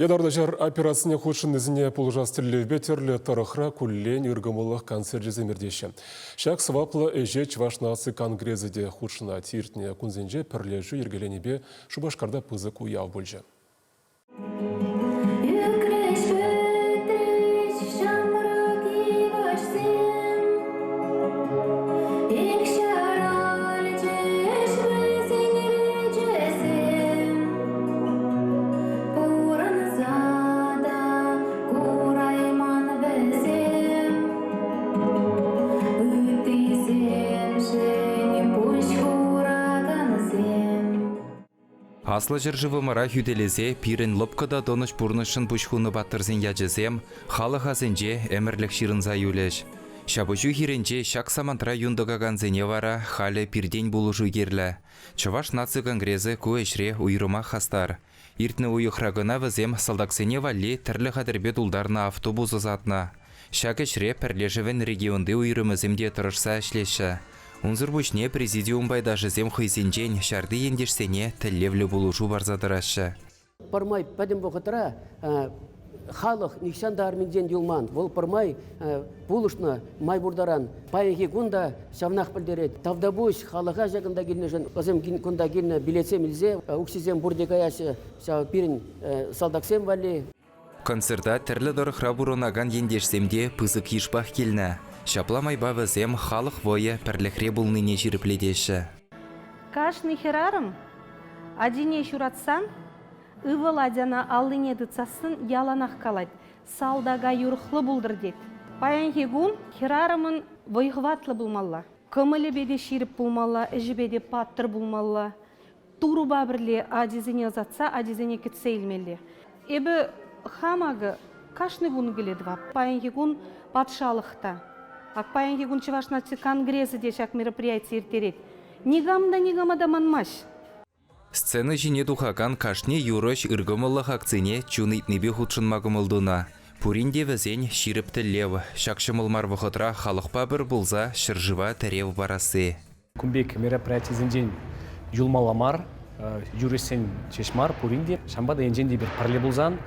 Ятарлӑ ҫар операцине хутшӑннисене пулӑшас тӗллевпе тӗрлӗ тӑрӑхра куллен ыркӑмӑллӑх концерчӗсем иртеҫҫӗ. Ҫак сӑваплӑ ӗҫе Чӑваш наци конгресӗ те хутшӑнать. Иртнӗ кунсенче пӗрлешӳ йӗркеленипе Шупашкарта пысӑк уяв пулчӗ. Ӳкрӗҫ пӗтрӗҫ ҫамрӑк йывӑҫсем, Ик ҫаралчӗҫ вӗсен речӗсем. Пурӑнса та курайман вӗсем, Ыттисемшӗн пуҫ хуракансем. Аслӑ ҫӗршывӑмӑра хӳтӗлесе пирӗн лӑпкӑ та тӑнӑҫ пурнӑҫшӑн пуҫ хунӑ паттӑрсен ячӗсем халӑх асӗнче ӗмӗрлӗх ҫырӑнса юлӗҫ. Ҫапӑҫу хирӗнче ҫак самантра юн тӑкакансене вара халӗ пиртен пулӑшу кирлӗ. Чӑваш наци конгресӗ ку ӗҫре уйрӑмах хастар. Иртнӗ уйӑхра кӑна вӗсем салтаксене валли тӗрлӗ хатӗрпе тултарнӑ автобус ӑсатнӑ. Ҫак ӗҫре пӗрлешӗвӗн регионти уйрӑмӗсем те тӑрӑшса ӗҫлеҫҫӗ. Унсӑр пуҫне президиум пайташӗсем хӑйсенчен ҫарти ентешсене тӗллевлӗ пулӑшу парса тӑраҫҫӗ. Пӗрмай пӗтӗм вӑхӑтра халӑх нихҫан та арминчен юлман. Вӑл пӗрмай пулӑшнӑ май пур таран. Паянхи кун та ҫавнах пӗлтерет. Тавтапуҫ халӑха ҫакӑнта килнӗшӗн. Вӗсем кунта килнӗ билетсем илсе укҫисем пурте каяҫҫӗ ҫав пирӗн салтаксем валли. Концерта тӗрлӗ тӑрӑхра пурӑнакан ентешсем те пысӑк йышпах килнӗ. Ҫапла майпа вӗсем халӑх вӑйӗ пӗрлӗхре пулнине ҫирӗплетеҫҫӗ. Кашни хӗрарӑм ачине ҫуратсан ывӑл ачана аллине тытсассӑн яланах калать, салтака юрӑхлӑ пултӑр тет. Паянхи кун хӗрарӑмӑн вӑй-хӑватлӑ пулмалла, кӑмӑлӗпе те ҫирӗп пулмалла, ӗҫӗпе те паттӑр пулмалла. Турӑпа пӗрле ачисене ӑсатса ачисене кӗтсе илмелле. Эпӗ хам акӑ кашни кун киле тӑвап. Паянхи кун патшалӑх та, ак паянхи кун Чӑваш наци конгресӗ те ҫак мероприятие ирттерет. Никам та никама та манмасть. Сцена ҫине тухакан кашни юрӑҫ ыркӑмӑллӑх акцине чун ыйтнипе хутшӑнма кӑмӑл тунӑ. Пурин те вӗсен ҫирӗп тӗллев, ҫак ҫӑмӑл мар вӑхӑтра халӑхпа пӗр пулса ҫӗршыва тӗрев парасси. Кун пек мероприятисенчен юлмалла мар, юристсен ҫеҫ мар, пурин те. Ҫавӑнпа та енчен те эпир пӗрле пулсан,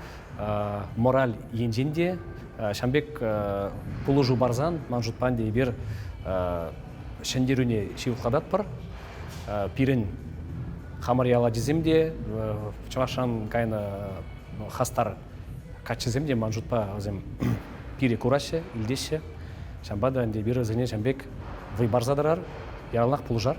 мораль енчен те ҫавӑн пек пулӑшу парсан, ман шутпа ӗнтӗ эпир ҫӗнтерӳне ҫывӑхлататпӑр. Пирӗн хамӑр ял ачисем те, Чӑвашран кайнӑ хастар каччӑсем те, ман шутпа, вӗсем пире кураҫҫӗ, илтеҫҫӗ. Ҫавӑнпа та ӗнтӗ эпир вӗсене ҫавӑн пек вӑй парса тӑрар, яланах пулӑшар.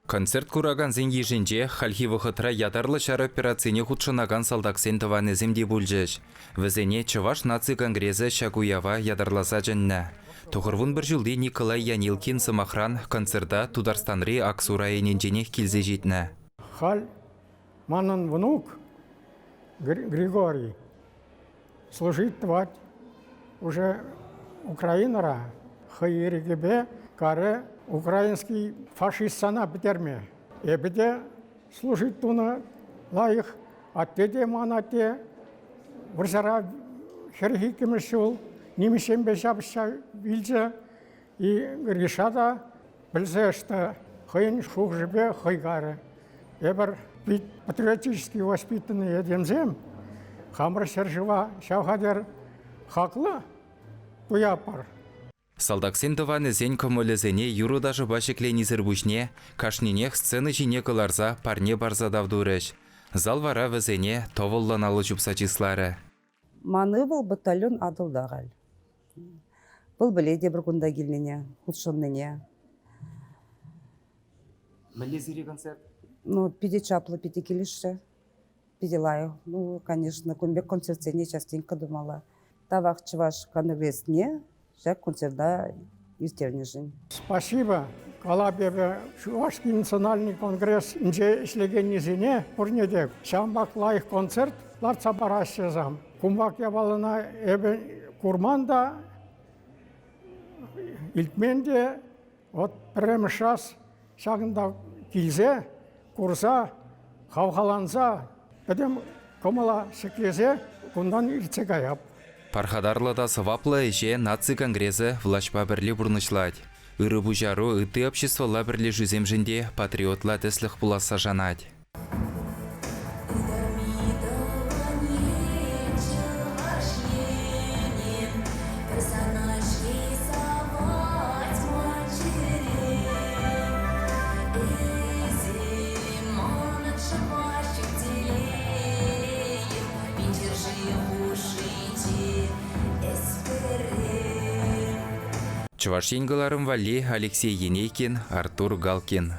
Концерт куракансен йышӗнче хальхи вӑхӑтра ятарлӑ ҫар операцине хутшӑнакан салтаксен тӑванӗсем те пулчӗҫ. Вӗсене Чӑваш наци конгресӗ ҫак уява ятарласа чӗннӗ. 91 ҫулти Николай Янилкин, сӑмахран, концерта Тутарстанри Аксу районӗнченех килсе ҫитнӗ. Халь манӑн внук Григорий служить тӑвать уже Украинӑра хӑй ирӗкӗпе карӗ украинский фашистсана пӗтерме. Эпӗ те служить тунӑ лайӑх. Атте те ман атте вӑрҫӑра 42-мӗш ҫул нимӗҫсемпе ҫапӑҫса вилчӗ. И Гриша та пӗлсе ӑҫта хӑйӗн шухӑшӗпе хӑй карӗ. Эпир пит патриотически воспитанный этемсем хамӑр ҫӗршыва ҫав хатӗр хаклӑ туяпӑр. Салтаксен тӑванӗсен кӑмӑлӗсене юрӑ-ташӑпа ҫӗкленисӗр пуҫне кашнинех сцена ҫине кӑларса парне парса тав турӗҫ. Зал вара вӗсене тӑвӑллӑн алӑ ҫупса чысларӗ. Ман ывӑл батальон Атӑлта халь. Вӑл пӗлет эпир кунта килнине, хутшӑннине. Мӗнле сире концерт? Ну, питӗ чаплӑ, питӗ килӗшрӗ. Питӗ лайӑх. Ну, конечно, кун пек концертсене частенько тумалла. Тавах Чӑваш конгресне ҫак концерта ирттернӗшӗн. Спасибо калап эпӗ Чувашский национальный конгресӗнче ӗҫлекеннисене пурне те. Ҫавӑн пек лайӑх концерт лартса параҫҫӗ сам. Кун пек япалана эпӗ курман та, илтмен те. Вот пӗрремӗш раз ҫакӑнта килсе, курса, хавхаланса, пӗтӗм кӑмӑла ҫӗклесе кунтан иртсе каяп. Пархатарлӑ та сӑваплӑ ӗҫе наци конгресӗ влаҫпа пӗрле пурнӑҫлать. Ырӑ пуҫару ытти обществӑлла пӗрлешӳсемшӗн те патриотла тӗслӗх пуласса шанать. Чӑваш Ен кӑларӑм валли Алексей Енейкин, Артур Галкин.